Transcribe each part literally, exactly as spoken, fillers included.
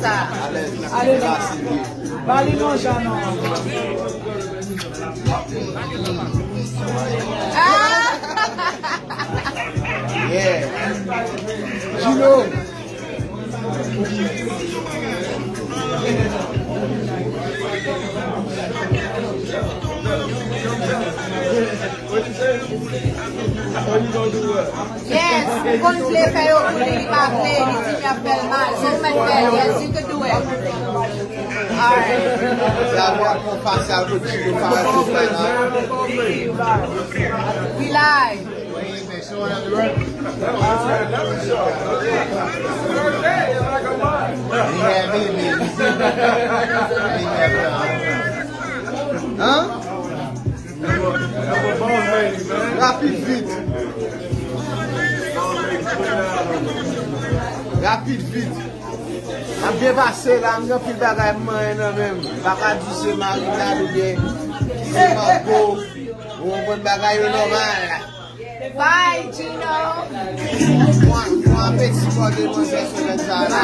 Sa. Ale, ba li non, Jan, non. Ah! Yeah. Gino. Yes, ou konn vle fè yo kouri, li pa vle, li di m y ap fè l mal. So ou mèt fè l, yes, you can do it. Alright. Sa vwa pou fasyal pou Gino parèt sou fè la. We live. Li happy, baby. Li happy. Hein? Rapid vit. Rapid vit. M ap byen pase la, m gen anpil bagay m manyen nan men m. M pa ka di se marinad oubyen se mango. Ou konprann, bagay yo nòmal. Bye, Gino. Bon, bon apeti pou demoiselle semaine sa la.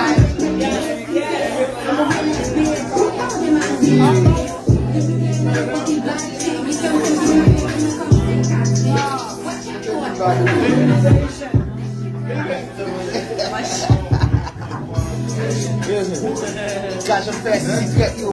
Kache fè sikrèt yo.